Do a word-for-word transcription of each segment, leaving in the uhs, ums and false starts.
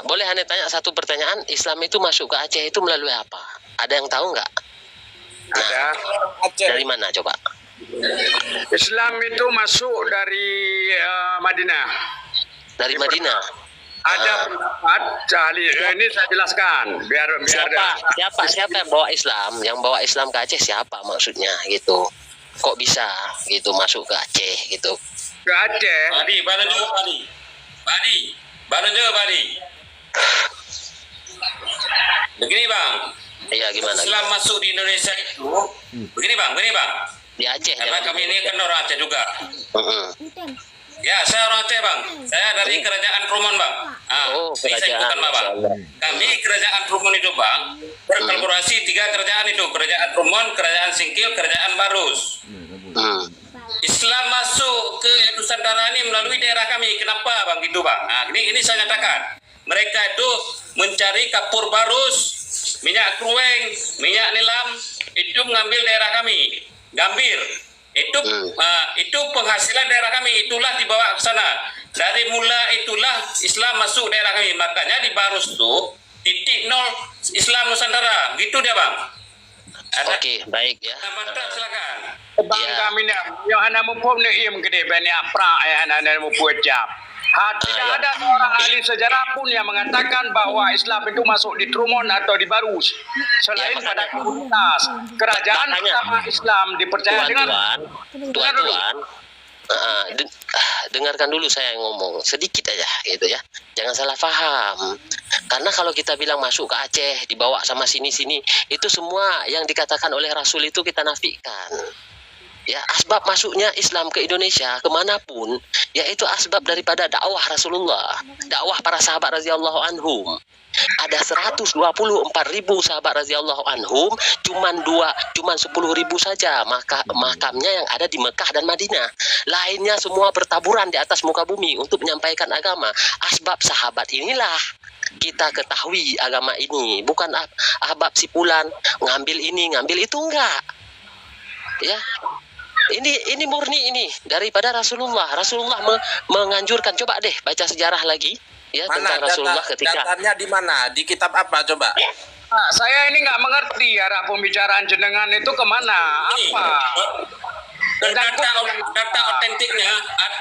Boleh ane tanya satu pertanyaan, Islam itu masuk ke Aceh itu melalui apa? Ada yang tahu nggak? Nah, Ada. Aceh. Dari mana coba? Islam itu masuk dari uh, Madinah. Dari Madinah. Ada Ah. Pendapat ahli, eh, ini saya jelaskan biar biar Siapa siapa siapa yang bawa Islam? Yang bawa Islam ke Aceh siapa maksudnya gitu? Kok bisa gitu masuk ke Aceh gitu? Ke Aceh. Badi, baru jawab Badi. Badi, baru jawab Badi. Begini bang, Iya gimana? Islam masuk di Indonesia itu. Begini bang, begini bang. Di Aceh. Karena Jangan kami di ini kan orang Aceh juga. Mm-mm. Ya, saya orang Aceh bang. Saya dari kerajaan Trumon bang. Ah, Oh, ini saya kerajaan, bukan bang. Masya Allah. Kami kerajaan Trumon itu bang berkolaborasi tiga kerajaan itu, kerajaan Trumon, kerajaan Singkil, kerajaan Barus. Hmm. Islam masuk ke Nusantara ini melalui daerah kami. Kenapa bang gitu bang? Nah, ini ini saya nyatakan. Mereka itu mencari kapur barus, minyak krueng, minyak nilam, itu mengambil daerah kami, Gambir. Itu Hmm. ah, itu penghasilan daerah kami, itulah dibawa ke sana. Dari mula itulah Islam masuk daerah kami. Makanya di Barus tu titik nol Islam Nusantara. Begitu dia bang. Ada Oke, baik ya. Mantap silakan. Bang Ya. Kami ni, yang hana muphom ni im gede banyak prak yang hana hana muphom jam. Ha, tidak ya. Ada seorang ahli sejarah pun yang mengatakan bahwa Islam itu masuk di Trumon atau di Barus. Selain Ya, pada makanya- komunitas kerajaan Makanya- pertama Islam dipercaya dengan Tuan-tuan, Dengar dulu. tuan-tuan, ah, de- ah, dengarkan dulu saya ngomong sedikit aja gitu ya. Jangan salah paham. Karena kalau kita bilang masuk ke Aceh, dibawa sama sini-sini, itu semua yang dikatakan oleh Rasul itu kita nafikan. Ya, asbab masuknya Islam ke Indonesia kemanapun, yaitu asbab daripada dakwah Rasulullah, dakwah para sahabat radhiyallahu anhum. Ada seratus dua puluh empat ribu sahabat radhiyallahu anhum, cuman dua, cuman sepuluh ribu saja maka makamnya yang ada di Mekah dan Madinah. Lainnya semua bertaburan di atas muka bumi untuk menyampaikan agama. Asbab sahabat inilah kita ketahui agama ini, bukan ah- ahbab si pulan ngambil ini, ngambil itu, enggak. Ya. Ini ini murni ini daripada Rasulullah. Rasulullah me- menganjurkan, coba deh baca sejarah lagi ya Mana tentang data, Rasulullah ketika datanya di mana? Di kitab apa coba? Nah, saya ini nggak mengerti arah pembicaraan jenengan itu kemana, apa? Data data otentiknya at-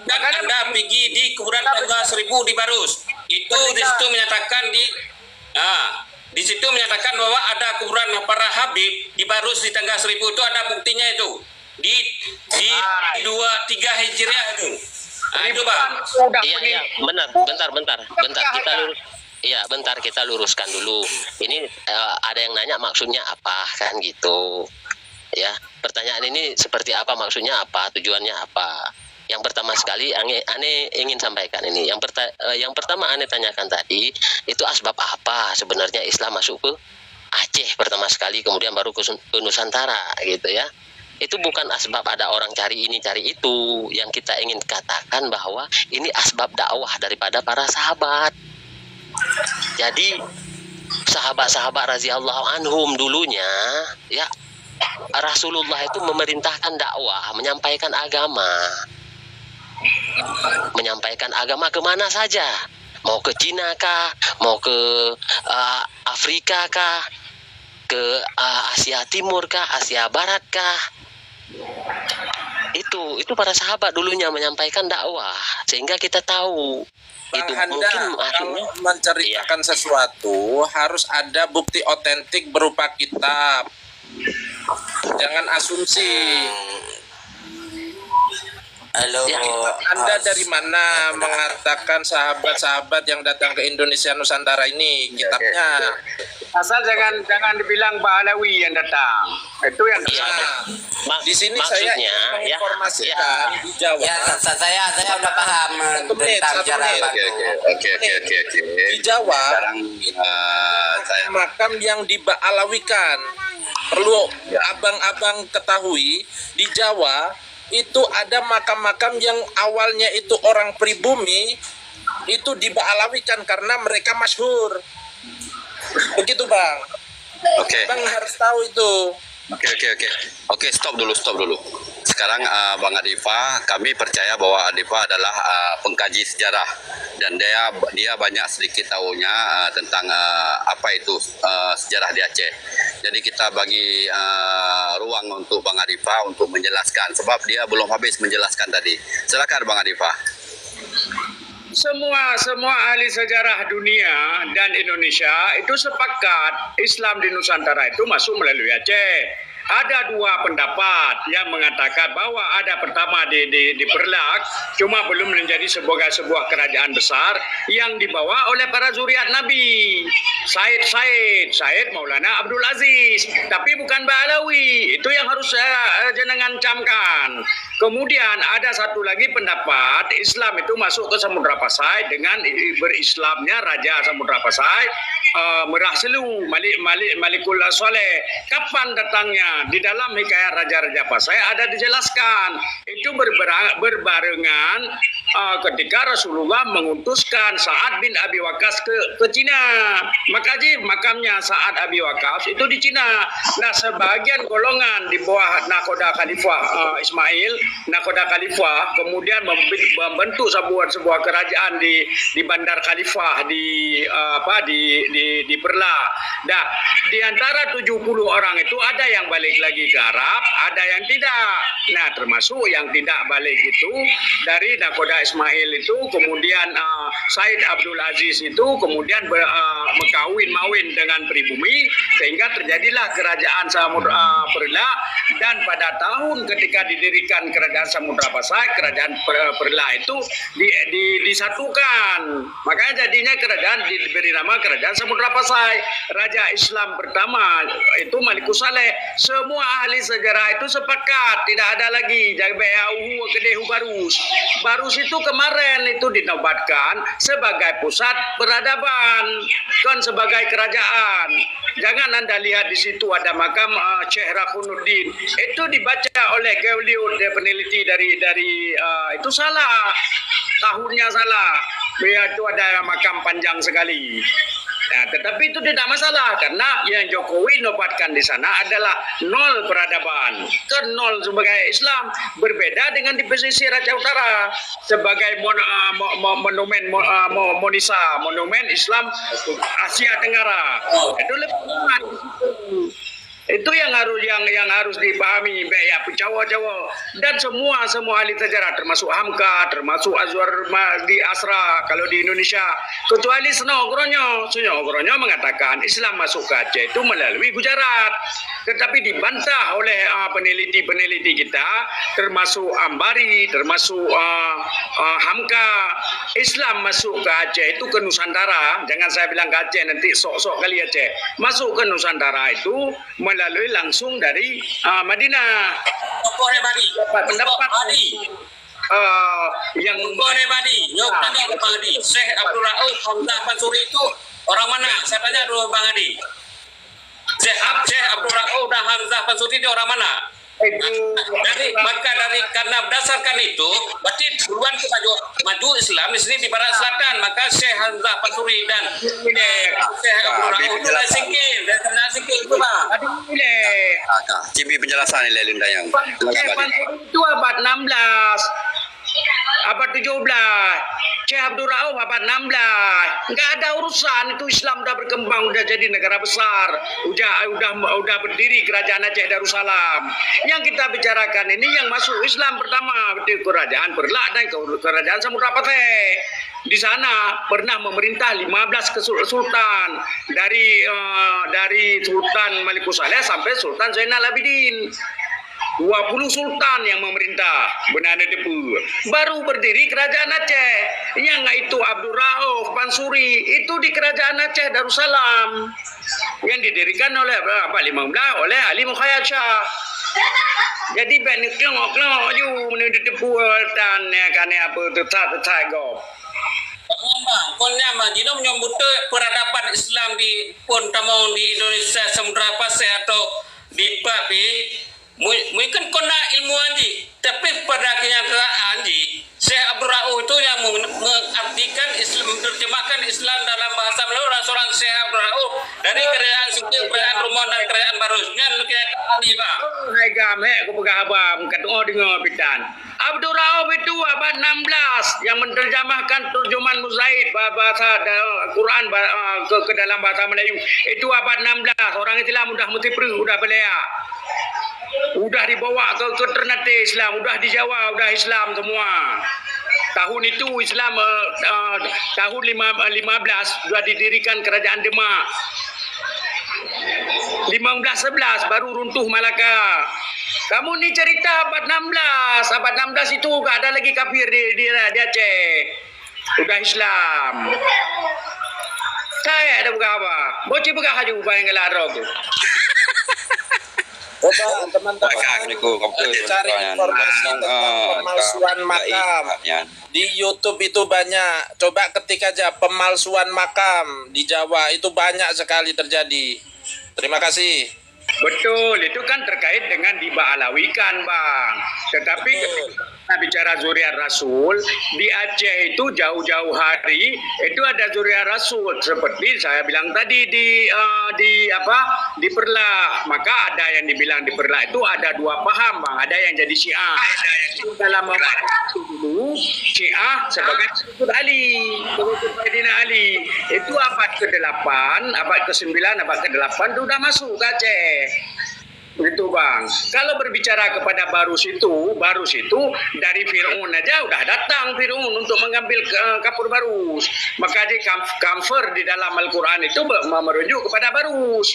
kan anda pergi di kuburan Tangga Seribu di Barus. Itu di situ menyatakan di ah di situ menyatakan bahwa ada kuburan para habib di Barus di Tangga Seribu itu ada buktinya itu di di dua tiga Hijriah itu. Ah, itu bang. Udah Iya, pening. Iya, benar. Bentar, bentar, bentar. Kita lurus. Iya, bentar kita luruskan dulu. Ini eh, ada yang nanya maksudnya apa kan gitu. Ya, pertanyaan ini seperti apa, maksudnya apa, tujuannya apa? Yang pertama sekali, ane, ane ingin sampaikan ini. Yang perta, eh, yang pertama ane tanyakan tadi itu asbab apa sebenarnya Islam masuk ke Aceh pertama sekali, kemudian baru ke, Sun- ke Nusantara gitu ya. Itu bukan asbab ada orang cari ini cari itu. Yang kita ingin katakan bahwa ini asbab dakwah daripada para sahabat. Jadi sahabat-sahabat radhiyallahu anhum dulunya ya Rasulullah itu memerintahkan dakwah, menyampaikan agama. Menyampaikan agama ke mana saja. Mau ke Cina kah, mau ke uh, Afrika kah, ke uh, Asia Timur kah, Asia Barat kah. Itu itu para sahabat dulunya menyampaikan dakwah sehingga kita tahu Bang itu Handa, mungkin kalau akhirnya menceritakan sesuatu harus ada bukti otentik berupa kitab. Jangan asumsi. Halo. Ya, Anda dari mana mengatakan sahabat-sahabat yang datang ke Indonesia Nusantara ini kitabnya? Asal jangan jangan dibilang Pahlawi yang datang. Itu yang Iya. Nah, Mak- di sini saya maksudnya ingin ya menginformasikan di Jawa. Ya, sa- saya saya udah paham Satu menit, tentang satu sejarah menit. Batu. Oke, oke, oke, oke, oke. Di Jawa Sekarang eh, saya makam yang dibaalawikan. Perlu Ya. abang-abang ketahui, di Jawa itu ada makam-makam yang awalnya itu orang pribumi itu dibaalawikan karena mereka masyhur. Begitu bang. Oke. Bang harus tahu itu. Oke, oke, oke. Oke, stop dulu, stop dulu. Sekarang, uh, Bang Adifa, kami percaya bahwa Adifa adalah, uh, pengkaji sejarah dan dia dia banyak sedikit tahunya, uh, tentang, uh, apa itu, uh, sejarah di Aceh. Jadi kita bagi, uh, ruang untuk Bang Adifa untuk menjelaskan sebab dia belum habis menjelaskan tadi. Silakan Bang Adifa. Semua semua ahli sejarah dunia dan Indonesia itu sepakat Islam di Nusantara itu masuk melalui Aceh. Ada dua pendapat yang mengatakan bahwa ada pertama di, di, di Perlak, cuma belum menjadi sebagai sebuah kerajaan besar yang dibawa oleh para zuriat Nabi. Said Said, Said Maulana Abdul Aziz, tapi bukan Ba'alawi. Itu yang harus, eh, jenengan camkan. Kemudian ada satu lagi pendapat, Islam itu masuk ke Samudra Pasai dengan i- berislamnya Raja Samudra Pasai, eh, Merah Selu, Malik Malik Malikul Saleh. Kapan datangnya? Di dalam hikayat Raja-Raja Pasai ada dijelaskan. Itu berbera- berbarengan, eh, ketika Rasulullah mengutuskan Sa'ad bin Abi Waqqas ke ke Cina. Maka ji makamnya Sa'ad Abi Waqqas itu di Cina. Nah, sebagian golongan di bawah nakhoda Khalifah, eh, Ismail, nakhoda Khalifah, kemudian membi- membentuk sebuah sebuah kerajaan di di Bandar Khalifah di, eh, apa di di di Perla. Dah, di antara tujuh puluh orang itu ada yang balik lagi ke Arab, ada yang tidak. Nah, termasuk yang tidak balik itu dari nakhoda Ismail itu, kemudian, eh, Said Abdul Aziz itu kemudian ber- eh, mengkawin mawin dengan pribumi, sehingga terjadilah kerajaan Samudra, eh, Perla. Dan pada tahun ketika didirikan kerajaan Samudra Pasai, kerajaan Per- Perla itu di, di, disatukan. Makanya jadinya kerajaan diberi nama Kerajaan Samudra Pasai. Raja Islam pertama itu Malikus Saleh. Semua ahli sejarah itu sepakat, tidak ada lagi. Jabe Uhu kedeh Barus. Barus itu kemarin itu dinobatkan sebagai pusat peradaban, bukan sebagai kerajaan. Jangan anda lihat di situ ada makam, uh, Syekh Rakhunuddin. Itu dibaca oleh Geuliud, dia peneliti dari dari uh, itu salah. Tahunnya salah. Ya, itu ada makam panjang sekali. Nah, tetapi itu tidak masalah karena yang Jokowi nobatkan di sana adalah nol peradaban, ke nol sebagai Islam, berbeda dengan di pesisir Aceh Utara sebagai mon, uh, mo, mo, monumen mo, uh, mo, Monisa, monumen Islam Asia Tenggara. Itu lebih kuat. Itu yang harus yang yang harus dipahami baik ya pencawa-cawa dan semua semua ahli sejarah termasuk Hamka, termasuk Azwar di Asra kalau di Indonesia, kecuali Seno Gronyo. Seno Gronyo mengatakan Islam masuk ke Aceh itu melalui Gujarat, tetapi dibantah oleh uh, peneliti-peneliti kita, termasuk Ambari, termasuk uh, uh, Hamka. Islam masuk ke Aceh itu ke Nusantara, jangan saya bilang ke Aceh nanti sok-sok kali Aceh, masuk ke Nusantara itu melalui langsung dari uh, Madinah. Tokoh Nabi. Pendapat Nabi. Uh, yang Tokoh Nabi. Nyob tadi Bang Adi. Syekh Abdul Rauf Hamzah Pansuri itu orang mana? Saya tanya dulu Bang Adi. Syekh, Syekh Abdul Rauf dan Hamzah Pansuri itu orang mana? Dari maka dari karena berdasarkan itu, berarti duluan ke maju, maju Islam di sini di barat selatan, maka Syekh Hamzah Pansuri dan Syekh Abdul Rauf itu dari Singkil, dari Singkil itu bang. Aduh, boleh. Cibi penjelasan ni Lelin Dayang. Syekh Pansuri itu abad enam belas. Abad tujuh belas, Syekh Abdul Rauf abad enam belas. Enggak ada urusan itu, Islam udah berkembang, udah jadi negara besar, udah udah udah berdiri kerajaan Aceh Darussalam. Yang kita bicarakan ini yang masuk Islam pertama itu kerajaan Perlak dan kerajaan Samudra Pasai. Di sana pernah memerintah lima belas kesul- sultan dari uh, dari Sultan Malikus Saleh sampai Sultan Zainal Abidin. Dua puluh sultan yang memerintah, beuna neuteupeu. Baru berdiri kerajaan Aceh, yang itu Abdul Rauf Pansuri, itu di kerajaan Aceh Darussalam yang didirikan oleh abad lima belas oleh Ali Mukhayyar Shah. Jadi bèk neuklong-klong aju meuneuteupeu tan ya kan apa teutap-teutap gob. Bang, kon nyan bang, jinoe meunyoe beutôi peradaban Islam di pun tamong di Indonesia Samudra Pasai atau di Papi, Mui- mungkin kona ilmu haji, tapi pada kenyataan ji, Syekh Abdul Rauf itu yang meng- mengartikan Islam, menerjemahkan Islam dalam bahasa Melayu dan seorang Syekh Abdul Rauf dari kerajaan Singkil, kerajaan Rumoh dan kerajaan Barus. Nyan lagèe tadi, Bang. Oh, hai gam, hek, kupeugah haba, meukat oh deungoe pitan. Abdul Rauf itu abad enam belas yang menerjemahkan terjemahan Mujahid ba-, bahasa da-, Quran ba-, ah, ke, ke dalam bahasa Melayu. Itu abad enam belas. Orang Islam udah meusipreuk, udah beuleak. Udah dibawa ke, ke Ternate Islam, udah di Jawa, udah Islam semua. Tahun itu Islam, eh, eh, tahun lima, eh, lima belas sudah didirikan kerajaan Demak. Lima belas sebelas baru runtuh Malaka. Kamu ni cerita abad enam belas. Abad enam belas itu gak ada lagi kafir di, di, di Aceh. Udah Islam. Saya ada peugah apa? Bocah peugah haju bayang galak droe tu. Coba teman-teman Assalamualaikum. Apa tu cari tuan? Informasi Ah, tentang ah, pemalsuan ah, makam. Iya, iya. Di YouTube itu banyak. Coba ketik aja pemalsuan makam di Jawa itu banyak sekali terjadi. Terima kasih. Betul, itu kan terkait dengan diba'alawikan, Bang. Tetapi Betul. Ketika kita bicara zuriat Rasul, di Aceh itu jauh-jauh hari itu ada zuriat Rasul, seperti saya bilang tadi di, eh, di apa, di Perlah. Maka ada yang dibilang di Perlah itu ada dua paham, Bang. Ada yang jadi Syiah. Dalam mazhab itu dulu, Syiah sebagai pengikut Ali, pengikut Saidina Ali. Itu abad kedelapan, abad kesembilan, abad kedelapan itu udah masuk ke Aceh. Begitu, Bang. Kalau berbicara kepada Barus itu, Barus itu dari Fir'aun aja udah datang Fir'aun untuk mengambil, eh, kapur Barus. Maka di kam-, kamfer di dalam Al-Quran itu be-, me-, merujuk kepada Barus.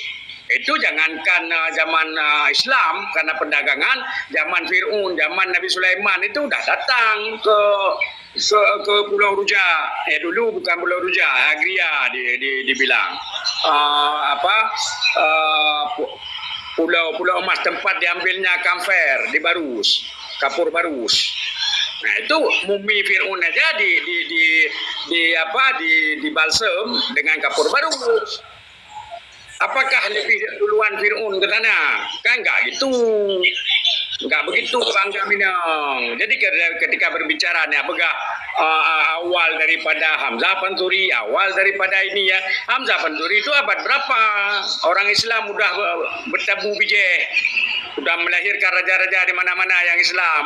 Itu jangankan, eh, zaman, eh, Islam, karena perdagangan, zaman Fir'aun, zaman Nabi Sulaiman itu udah datang ke, ke, ke Pulau Ruja. Eh, dulu bukan Pulau Ruja, Agria di, di, dibilang. Eh, apa, eh, pu-, pulau, pulau emas tempat diambilnya kamfer di Barus, kapur Barus. Nah, itu mumi Fir'aun aja di, di, di, di apa, di, dibalsem dengan kapur Barus. Apakah lebih duluan Fir'aun ke sana? Kan enggak gitu. Enggak begitu, Bang Jaminong. Jadi, ke-, ketika berbicara ni, apakah, uh, awal daripada Hamzah Pansuri, awal daripada ini, ya? Hamzah Pansuri itu abad berapa? Orang Islam udah be-, bertabu bijéh, udah melahirkan raja-raja di mana-mana yang Islam.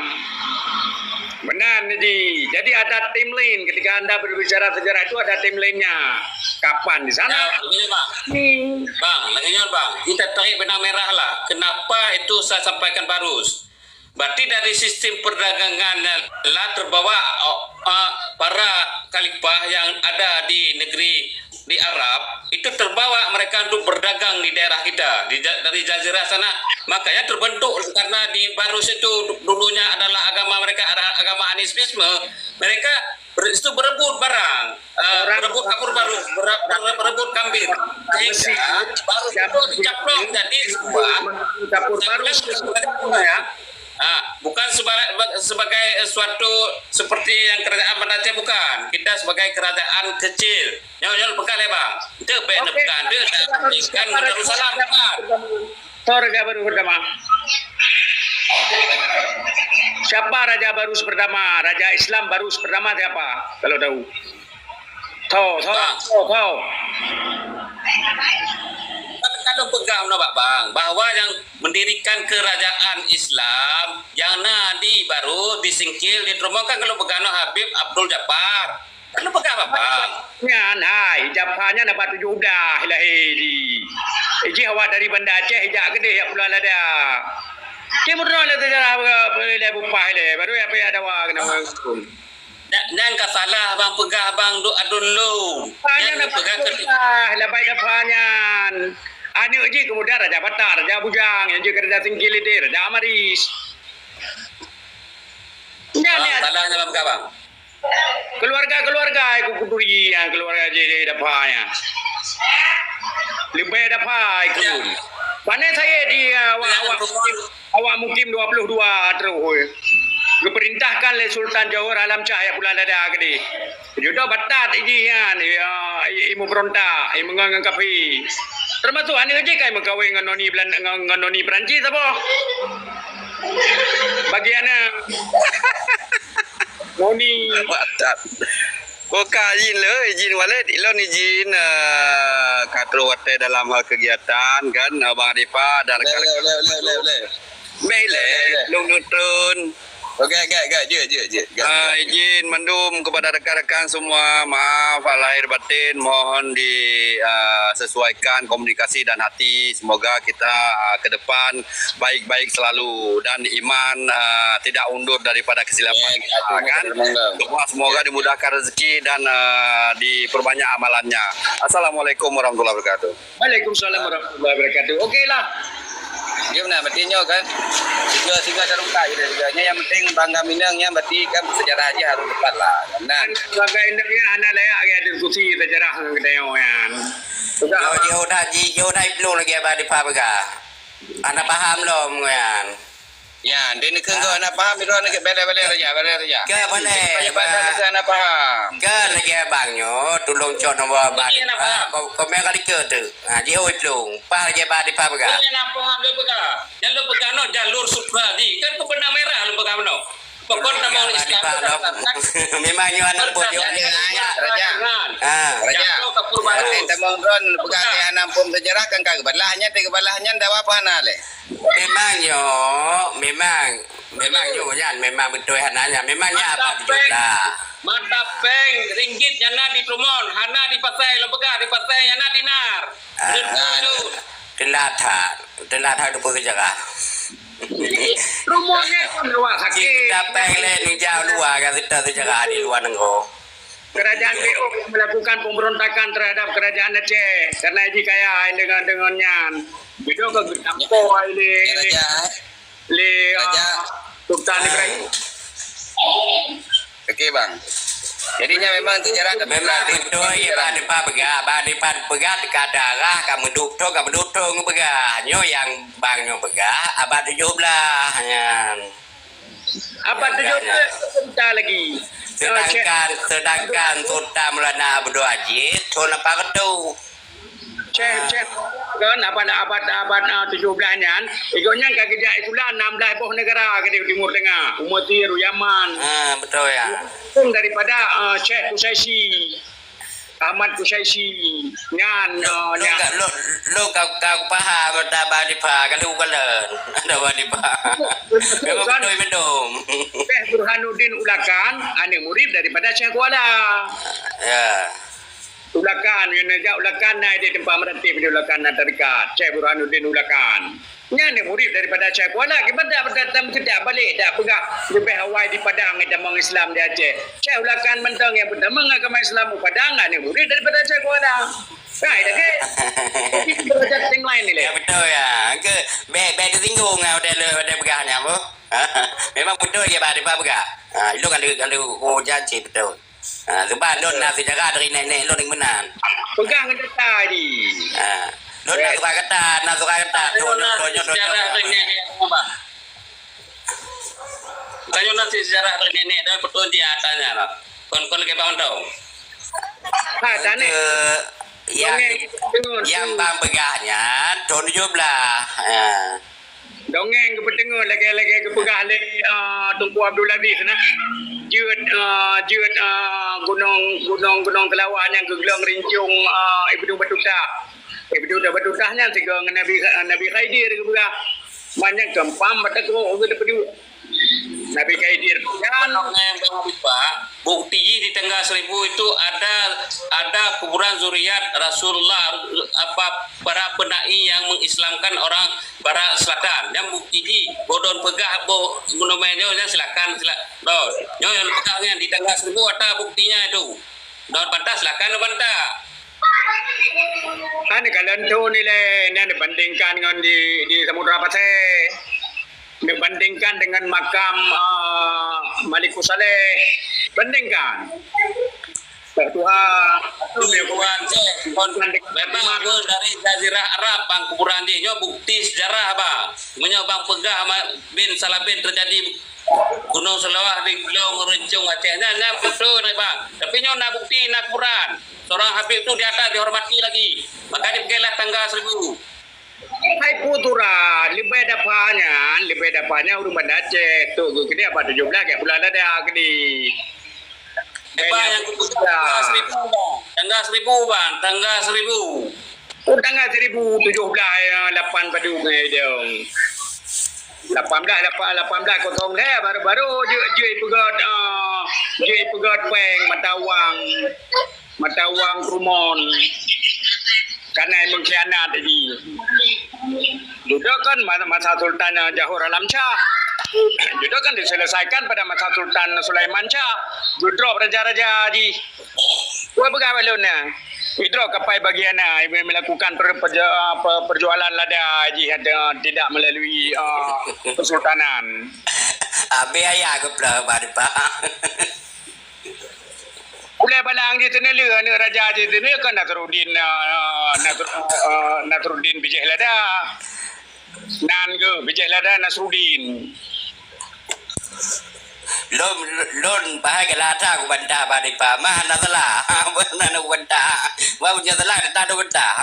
Benar, jadi, jadi ada timeline. Ketika anda berbicara sejarah itu ada timelinenya. Kapan di sana? Ya, begini, Bang. Hmm. Bang, lagèe nyoe, Bang. Kita tarik benang merah lah. Kenapa itu saya sampaikan Barus? Berarti dari sistem perdagangan lah terbawa, oh, ah, para khalifah yang ada di negeri di Arab, itu terbawa mereka untuk berdagang di daerah kita, di Ja-, dari Jazirah sana. Makanya terbentuk, karena di Barus itu dulunya adalah agama mereka, ada agama animisme, mereka ber-, itu berebut barang, eh, Orang berebut kapur Barus, bere-, bere-, berebut kambing. Sehingga Barus itu dicaplok jadi sebuah kapur Barus. Ya. Ah, bukan sebagai, sebagai suatu seperti yang kerajaan Banda Aceh, bukan. Kita sebagai kerajaan kecil. Nyoe, nyoe peugah lé, Bang. Itu bèk Oke. Bukan. Itu dah ikan Darussalam, bukan. Siapa Raja Barus pertama? Siapa Raja Barus pertama? Raja Islam Barus pertama siapa? Kalau tahu. Tho, tho, Bang. Tho, tho. Kan, kan peugah nyoe, Bang, bahwa yang mendirikan kerajaan Islam yang na di Barus, di Singkil, di Trumon kan kalau peugah nyoe Habib Abdul Jabbar. Kan peugah, Bang. Nyan, hai, Jabbar nyan abad tujoh blah lahé di. Ijih awak dari Banda Aceh, ijak keudeh jak Pulo Lada. Cit meurunoe lé sejarah, eh, lé bupah lé, baru ya payah dawa keunan ureueng. Nyan, nyan ka salah bang peugah bang duk adun lôn. Nyan peugah keu Jabbar, labai Jabbar nyan. Aneuk jih keumudian Raja Batak, Raja Bujang, nyang jeuet keu Raja Singkil Ideh, Raja Amaris. Nyan, bang, nyan. Salah nyan bang peugah bang. Keluarga-keluarga ikut kuturi, ya, keluarga jih, jih Jabbar nyan. Leubeh Jabbar ikut. Ya. Pane Said, ya, awak, ya, awak. Awak mukim dua puluh dua troh, eh. Geupeurintahkan lé Sultan Johor Alam Shah jak Pulo Lada keudeh. Judô batat ijih nyan, ya, i-, imeubeurontak, imeungon ngon kafé. Teumasok aneuk jih ka imeukawen ngon noni Belan-, ngon, ngon noni Perancis saboh. Bagi aneuk. Noni. Batat. Ko ka izin le, izin Walid, ilôn izin, eh, ka troh watèe dalam hal kegiatan kan, eh, Bang Adipa dan rekan-rekan. Leh, leh, leh, leh, leh, leh. Beh leh, leh, leh. Lôn neutron. Okey, okey, okey. Jeuet, jeuet, jeuet. Okey, ah, okey. Izin mandum kepada rekan-rekan semua. Maaf, lahir batin mohon di, ah, sesuaikan komunikasi dan hati. Semoga kita, ah, ke depan baik-baik selalu dan iman, ah, tidak undur daripada kesilapan. Ya, kita, kan? Semoga, semoga dimudahkan rezeki dan, ah, diperbanyak amalannya. Assalamualaikum warahmatullahi wabarakatuh. Waalaikumsalam warahmatullahi wabarakatuh. Okey lah. Jom nah, berarti nyoe kan. Tiga, tiga dah lengkap kita tiga. Nyan yang penting bangga minang nyan berarti kan sejarah aja harus dapat lah. Nah. Kan sebagai induk nyan hana layak ke ada diskusi sejarah dengan kita nyoe kan. Sudah. Yo, apa? Yo dah, ji-, yo dah iplueng lagi Abah Dipa peugah. Hana paham lom nyan. Ya, dia ni keuh hana paham, dia ni bela-bela raja, bela raja. Ke boleh, ibadah bah. Dia ni hana paham. Ke lagi abang nyoe, tulung cok nombor abang. Ini hana paham. Ko-, komen kali ke tu? Ha, jihôi tulung. Pah lagi abang Dipa peugah. Ini hana paham dia peugah. Jangan lu peugah no jalur sutra di. Kan kau benang merah lu peugah no. Pokok nama orang Islam. Memang nyoe anak buah dia. Raja. Ha. Raja. Jatuh kapur baru. Tapi teman ron peugah dia anak pun sejarah kan kau kebalah nyan, dia kebalah nyan dah apa hana leh. Memang nyo, memang, memang nyo nyan, memang beutôi hana nyan. Memang nyan apa tujuh belas. Mata peng ringgit nyang na di Trumon, hana di pasai, lôn peugah di pasai nyang na dinar. Ah, teulat that, teulat that tu pun sejarah. Trumon ni pun luar sakit. Kita peng leh nijak luar kan, kita sejarah di luar negara. Kerajaan P O yang melakukan pemberontakan terhadap kerajaan Aceh karena jikaya dengan, dengan nyan. Betul ke? Geudampo lé, lé, lé, ah, Sultan Ibrahim. Okey, bang. Jadi nyan memang sejarah memang beutôi, ya, Bang Dipa peugah, Bang Dipa peugah teuka darah ka meuduek thon, ka meuduek thon peugah. Nyoe nyang bang nyoe peugah abad tujoh blaih nyan. Abad tujoh belas, sebentar lagi. Sedangkan, sedangkan Sultan Maulana Abdul Aziz thon lapan ratus. Ceh, ceh, kan, abad, abad, abad, ah, tujoh belas nyan, ikot nyan ka geujak sikula enam belas boh negara ke di Timur Tengah. Mesir, Yaman. Ah, betul ya. Langsung daripada, ah, Syekh Kusaisi. Ahmad Kusaisi nyan, eh, nyan. Lôn ka, lôn, lôn ka, ka kupaham dah Bang Dipa, ka lheueh kalon. Dah Bang Dipa. Memang beutôi mandum. Syekh Burhanuddin Ulakan, aneuk murid daripada Syekh Kuala. Ya. Ulakan, nyan jak Ulakan na di teumpat meuratéb di Ulakan na tarekat. Syekh Burhanuddin Ulakan. Nyan ni murit daripada Syekh Kuala, kiban dak, dak, dak, dak balek, dak peugah leubeh awai di Padang tamong Islam di Aceh. Syekh Ulakan mantong nyang peutamong agama Islam u Padang, ni murit daripada Syekh Kuala. Hai, dah ke? Jadi, derajat yang lain ni, leh. Ya, betul, ya. Ke, bek, bek tersinggung, ah, udah, udah peugah ni, apa? Memang betul, ya, Bang, dia peugah. Ha, itu kalau, kalau, oh, janji, betul. Ha, sebab lôn na sejarah dari nenek lôn yang meunan. Peugah ngon data ni. Ha. Lôn na surat kata, na surat kata. Tanyoe na sejarah dari nenek, Bang. Tanyoe na sejarah dari nenek, tapi beutôi dia tanya lah. Kon, kon lagi bang tahu. Ha, tanya. Ke yang, yang bang peugah nyan, thon tujoh blaih. Ha. Dongeng geupeudeungoe lagèe-lagèe geupeugah lé, ah, Teungku Abdul Aziz na. Jeuet, ah, jeuet, ah, gunong, gunong, gunong Seulawah nyang geuglong rincong, ah, Ibnu Batutah. Ibnu Batutah nyan sigoe ngon Nabi, Nabi Khidir geupeugah. Manyang keumpam mata geuh geupeudeuh. Nabi Khidir nyan. Dongeng Bang Habib, Pak. Bukti jih di Tangga Seribu itu ada, ada kuburan zuriat Rasulullah, apa, para pendai yang mengislamkan orang Barat Selatan. Dan bukti jih, boh lôn peugah, boh monumen nyoe, nyan silakan, sila-, lôn. Nyoe nyang peugah nyan di Tangga Seribu ada buktinya itu. Lôn bantah, silakan lôn bantah. Kan kalau tu nilai, nyan dibandingkan ngon di, di Samudra Pasai. Dibandingkan dengan makam, ah, Malikus Saleh. Bandingkan. Tuhan. Tuhan, eh, kon, memang aku dari Jazirah Arab, bang, kuburan jih. Nyoe bukti sejarah, bang. Meunyoe bang peugah ma-, bin Salabin terjadi Gunong Seulawah di Glong Rincong Aceh. Nyan, nyan beutôi, bang. Tapi nyoe na bukti, na kuburan. Seorang Habib tu di atas dihormati lagi. Maka dipeugah lah Tangga Seribu. Hai putra, leubeh dapha nyan, leubeh dapha nyan ureueng Banda Aceh, tu geukeudeh abad tujoh blaih, gak bulan lada keudeh. Bang, nyang kupeugah tanggai seribu, Bang. Tanggai seribu, Bang. Tanggai seribu. Oh, tanggai seribu tujoh blah, ya, lapan padum, eh, dong. Lapan blah, lapan, lapan blah kosong lhèe, baru, baru jeuet, jeuet peugöt, ah, jeuet peugöt péng mata uang, mata uang Trumon. Karena mengkhianat jih. Dudoe kan ma-, masa Sultan, eh, Johor Alam Shah. Dudoe kan diselesaikan pada masa Sultan Sulaiman Shah. Geutrok raja-raja jih. Wah, peugah bak lôn na. Geutrok kapai bagian na, melakukan per-, perja-, apa, perjualan lada jih ada tidak melalui, ah, kesultanan. Habis ayah geupeugah bak depan. Ulèe balang jih seuneulheueh, aneuk raja jih seuneulheueh kan Nasruddin, ah, Nasr-, ah, Nasruddin Bijéh Lada. Nan geuh Bijéh Lada Nasruddin. Lôn, lôn pahai galata kubantah bak dipa mah na salah. Beuna na kubantah. Wah, punya salah, dah ada bantah.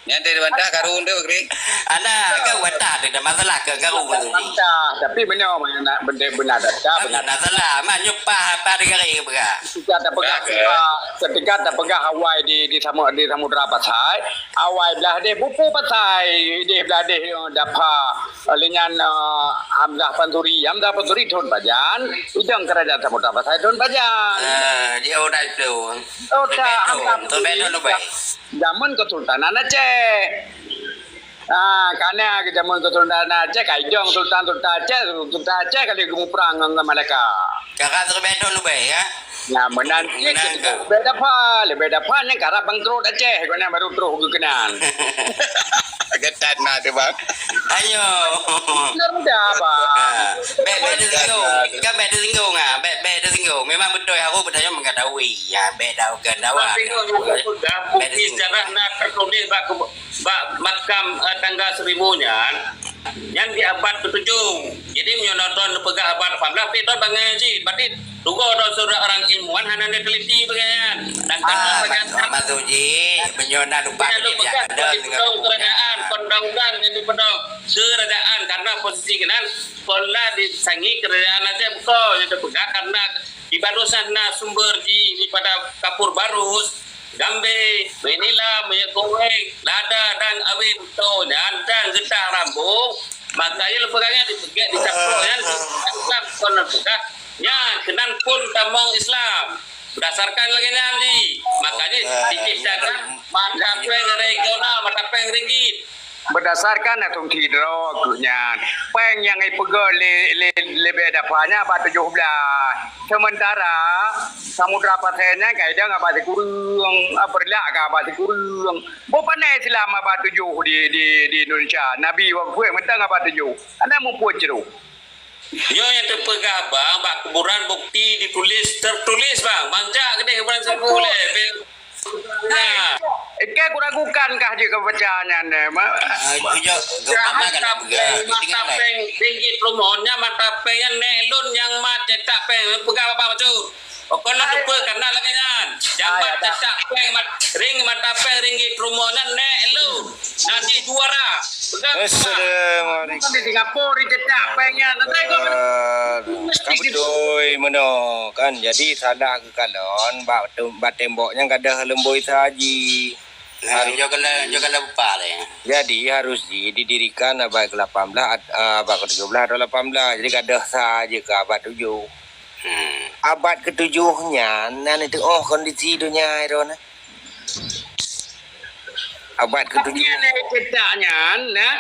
Nyan tadi bantah karun tu, Kri. Ana, kan bantah tu dah masalah ke karun tu. Bantah, tapi benar, benar, benar, benar, benar, benar. Benar salah, mah nyupah apa di kari peugah. Ketika tapeugah, ketika, ketika tapeugah awai di, di Samu-, di Samudra Pasai, awai blah deh bupu Pasai, deh blah deh, eh, dapha. Oleh nyan, eh, Hamzah Pansuri, Hamzah Pansuri thon pajan, idong kerajaan Samudra Pasai thon pajan. Ah, di Odai tu. Oh, tak, Hamzah Pansuri. Zaman Kesultanan Aceh. Ah, karena ke zaman Kesultanan Aceh, ka idong Sultan-Sultan Aceh, Sultan Aceh kali geumuprang ngon Malaka. Kakak tu betul lebih, ya? Nah, meunan cit, leubeh dapha, leubeh dapha nyang karab bangkrot Aceh, keunan baru troh geukeunan. Getat na tu, Bang. Ayo. Benar mudah, Bang. Ah, bèk, bèk teusinggung. Kan bèk teusinggung, ah. Bèk, bèk teusinggung. Memang beutôi harôh beutanyong mengetahui. Ya, bèk dah bukan dakwah. Tapi kok nyang peugah, bukti sejarah na tertulis bak, bak makam, eh, tangga seribu nyan. Nyan di abad ketujuh. Jadi, meunyoe droen neupeugah abad lapan belas, tapi droen bangai cit. Berarti tugoe droen seurah orang ilmuwan hana neuteliti bagian nyan. Dan ah, maksud, maksud jih, meunyoe na lupa, meunyoe na lupa, kerajaan, kon undang-undang nyang dipeudong kerajaan, karena posisi keunan kon lah disangi kerajaan Aceh buko, nyang teupeugah karena di Barus na sumber jih daripada kapur barus. Gambé, meuiék nila, meuiék kuwéng, lada dan awét, toh nyan dan geutah rambong, maka nyan lôn peugah nyan dipeugét dicaplok nyan, Islam kon lôn peugah, nyan keunan phon tamong Islam. Berdasarkan lagèe nyan jih, makanya diciptakan mata péng regional, mata péng ringgit. Berdasarkan asumsi droe keuh nyan, péng nyang ipeugöt lé, lé, leubeh dapha nyan abad tujoh blah. Sementara Samudra Pasai nyan ka idong abad sikureueng, ah, Peureulak ka abad sikureueng. Boh pané Islam abad tujoh di, di, di Indonesia. Nabi wafeuet mantong abad tujoh. Hana muphom jroh. Nyoe nyang teupeugah bang bak kuburan bukti ditulis, tertulis bang. Bang jak keudeh kuburan seribu lé. Nah. Oke, kuragukan kah jeuet keu baca nyan, eh, ma-, ah, itu je, mata péng, mata péng ringgit Trumon nyan, mata péng nyan nèk lôn nyang mat cetak péng. Peugah babah bacut. Pokok lôn tupeue kana lagèe nyan. Jabat cetak péng mat-, ring mata péng ringgit Trumon nyan nèk lôn. Nanti juara. Peugah babah. Assalamualaikum. Di Singapura cetak péng nyan. Nanti kau, ah, ka beutôi meunoe kan. Jadi salah Kalon bak tem-, bak tembok nyan gadôh leumboi sa ji. Nah, harus, jok kala, jok kala bupa lé. Jadi harus ji didirikan abad ke lapan belas at-, ah, abad ke tujuh belas atau lapan belas. Jadi gadôh sa ji keu abad tujoh. Hmm. Abad ketujoh nyan, nan itu, oh, kondisi dunia itu nah. Abad ketujoh. Nyan, eh, cetak nyan, nah.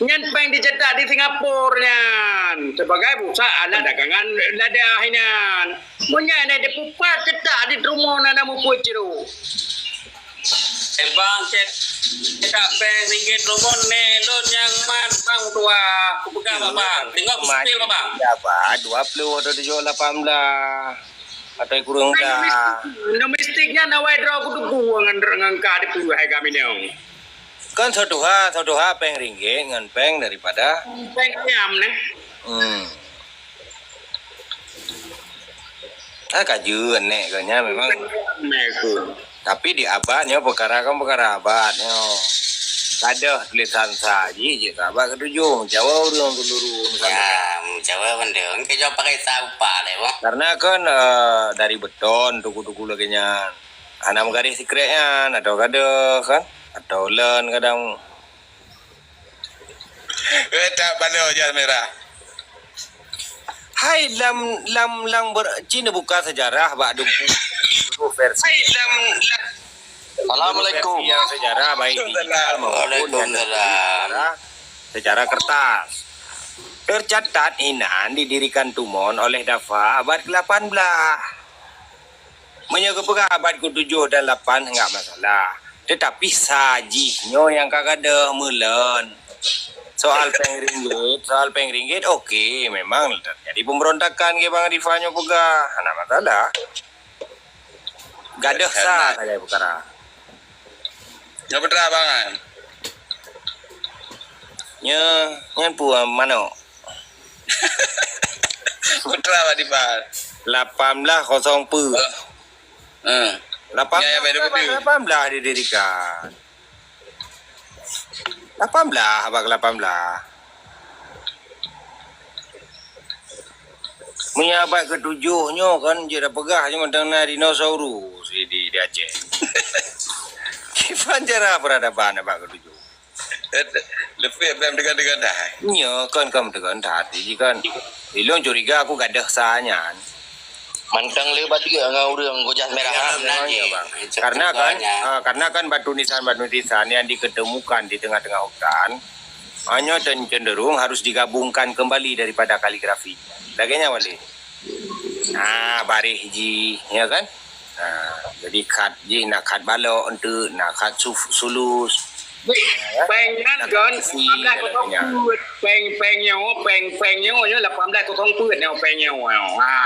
Nyan péng dicetak di Singapura nyan sebagai pusat alat dagangan dadah nyan. Meunyan na dipupat cetak di Trumon na mupucru. Eh, bang, cet-, cetak péng ringgit Trumon nèk lôn nyang mat bang dua. Kupeugah bak bang. Tengok sipil bak bang. Ya, bang, dua puluh atau tujuh lapan belas. Atau kurang dah. Domestik nyan awai droe kutuku ngan, ngan ka dipeugah hai kami nyoe. Kan soe tuha, soe tuha péng ringgit ngan péng daripada péng ayam neh. Hmm. Ah, ka jeuet nèk keu nyan memang. Nèk keu. Tapi di abad nyoe peukara kan peukara abad nyoe. Gadôh tulésan sa jih, jeuet keu abad ketujoh. Meucawa ureueng keuluru. Ya, meucawa bandum. Keu jaweueb pakai sa upah lé, boh. Karena kan, eh, dari beton, tuku-tuku lagèe nyan. Hana meugaréh sikrek nyan, atau gadôh kan? Atau lôn kadang. Eh, tak paloe jas merah. Hai lam, lam, lam ber-, ci neubuka sejarah bak dumpu. Dulu versi. Hai lam, lam. Assalamualaikum. Dulu versi nyang sejarah baik digital maupun nyang sejarah, secara kertas. Tercatat inan didirikan Tumon oleh Dafa abad ke lapan belas. Meunyoe geupeugah abad ketujoh dan lapan, enggak masalah. Tetapi sa jih nyoe nyang ka gadôh meulôn. Soal péng ringgit, soal péng ringgit, oke, memang terjadi pemberontakan, ke Bang Rifa nyoe peugah, hana masalah. Gadôh sa sagai peukara. Nyoe peue teuma, Bang, kan? Nyoe, nyan peue manok. Putra Bang Dipar. Lapan belas kosong peuet. Hmm. Lapan belas, ya, ya, betul, betul. Lapan belas didirikan. Lapan belas, abad ke lapan belas. Meunyo abad ketujoh nyoe kan, jeuet tapeugah nyoe mantong na dinosaurus di, di, di Aceh. Kiban cara peradaban abad ketujoh. Leupie bèk meudeungon-deungon dah. Nyoe kon, kon meudeungon that, jih kan. Ilôn curiga aku gadôh sa nyan. Mantong le bateuk ngon ureueng gojah merah. Ya, ha? Nyoe, Bang. Karena kan, ah, karena kan batu nisan-batu nisan yang diketemukan di tengah-tengah hutan, hanya cen-, cenderung harus digabungkan kembali daripada kaligrafi. Lagèe nyan, Wali. Ah, baréh jih, ya kan? Ah, jadi khat jih na khat balok enteuk, na khat suf-, sulus. Weh, ya, péng nyan na kan, khat besi lapan belas kosong peuet. Dan lain-lain. Péng, péng nyoe, péng, péng nyoe, nyoe lapan belas kosong peuet nyoe péng nyoe. Ha.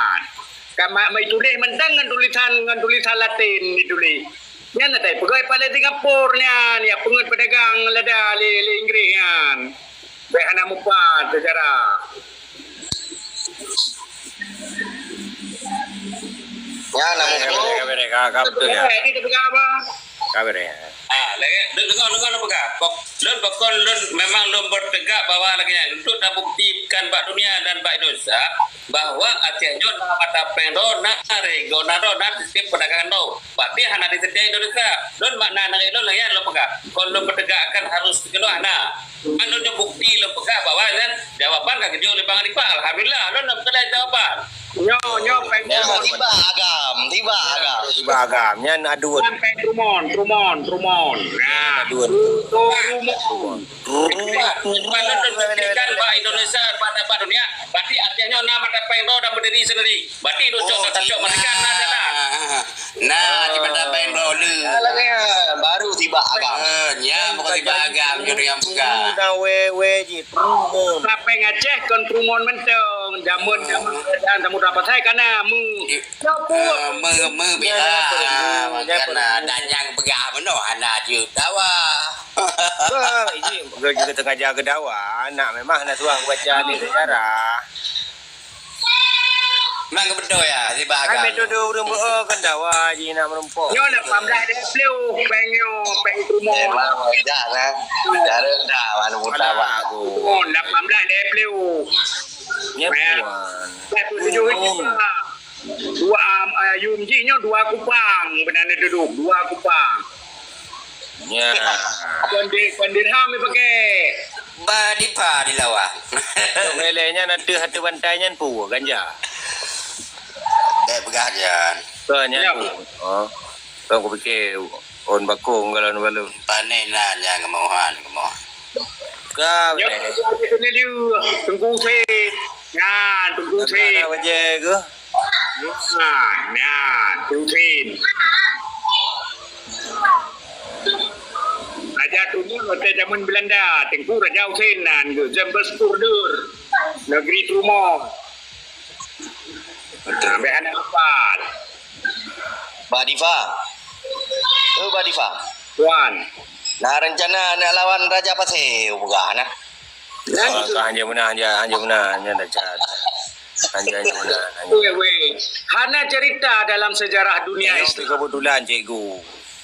Kan ma-, ma-, tuléh mantong ngon tulisan, ngon tulisan Latin dituléh. Nyan na tai peugah paleng Singapura nyan, ya peungeut peudagang lada lé, lé Inggréh nyan. Bèk hana mupat sejarah. Ya, na muphom. Ka beureh, ka beureh, ka, ka beutôi, ya. Ka beureh. Ah, lagèe, de-, deungö, deungö lôn peugah. Pok-, lôn pokon lôn memang lôn bertegak bahwa lagèe nyan, untuk tabuktikan bak dunia dan bak Indonesia bahwa Aceh nyoe na mata péng droe, na rego, na droe, na sistem perdagangan droe. Berarti hana disedia Indonesia. Lôn makna nanggroe lôn lagèe nyan lôn peugah. Kon lôn peutegakkan harus keunoe hana. Cuma lôn nyoe bukti lôn peugah bahwa nyan jawaban ka geujok lé Bang Rifa. Alhamdulillah, lôn na peugah jawaban. Nyoe, nyoe péng Trumon. Tiba agam, tiba agam. Tiba agam. Nyan aduen. Nyan péng Trumon, Trumon, Trumon. Nah, aduen. Trumon. Trumon. Cuma lôn buktikan bahwa Indonesia pada, pada dunia, berarti Aceh nyoe na mata péng droe dan berdiri sendiri. Berarti ducok, oh, tak cok, mereka na, na, na. Nah, tiba-tiba péng droe le. Alah, ya, baru tiba agam. Eh, nya, bukan tiba agam, judul yang pegang. Udah wewe ji, Trumon. Nah, péng Aceh kon Trumon mantong. Jameun, jameun kerajaan Samudra Pasai kana mu. I-, ya, eh, me, me, ya, biha. Ya, perlu, ya, makana perlu. Dan nyang pegang meunoe hana jeuet dawa. Bah, ini, kita sengaja ke dawa. Anak memang hana suah baca ni sejarah. Memang beutôi ya, si Bah Agam. Hai, metode ureueng beu-, oh, kan dawa ji nak meureumpok. Nyoe lapan belas dua puluh, péng nyoe, péng Trumon. Memang dah, nah. Cara dah, mana mudah, Bah. Alah, aku. Trumon, lapan belas dua puluh. Nyan puan. Dua puluh tujuh ribu. Dua, um, uh, yum jih nyoe dua kupang, beuna neuduek, dua kupang. Nya. Kon di-, kon dirham dipakai. Ba dipa dilawa. Tok leleng nyan ateueh, ateueh bantai nyan peue ganja? Dek peugah jan. Peue nyan? Ya. Peue? Oh. Kan kupike ôn bakong kalau nu balu. Panen lah nyan kemauan, kemauan. Ka. Ya, betul. Teungku Hussein. Nyan, Teungku Hussein. Ada wajah ke? Nah, nyan, Trumon. Raja Trumon watèe jameun Belanda, Teungku Raja Hussein nan geuh, Zembeskurder, negeri Trumon. Betul. Nah, bèk hana hafal. Bah Difa. Oh, Bah Difa. Tuan. Nah, rencana nak lawan Raja Pasé, peugah nah. Nyan. Ah, ka hanjeuet meunan, hanjeuet, hanjeuet meunan, nyan dah cat. Hanjeuet, hanjeuet meunan, hanjeuet. Weh, weh. Hana cerita dalam sejarah dunia Islam. Kebetulan, cikgu.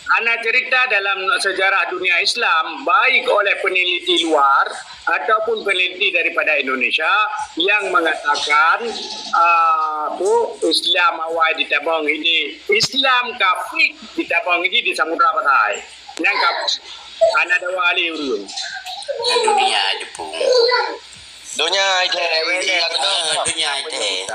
Hana cerita dalam sejarah dunia Islam, baik oleh peneliti luar ataupun peneliti daripada Indonesia yang mengatakan, ah, apa, Islam awai ditabong ini, Islam kafik ditabong ini di Samudra Pasai. Nyang ka hana ada wali urun. Dunia Jepun. Dunia aja. Dunia aja.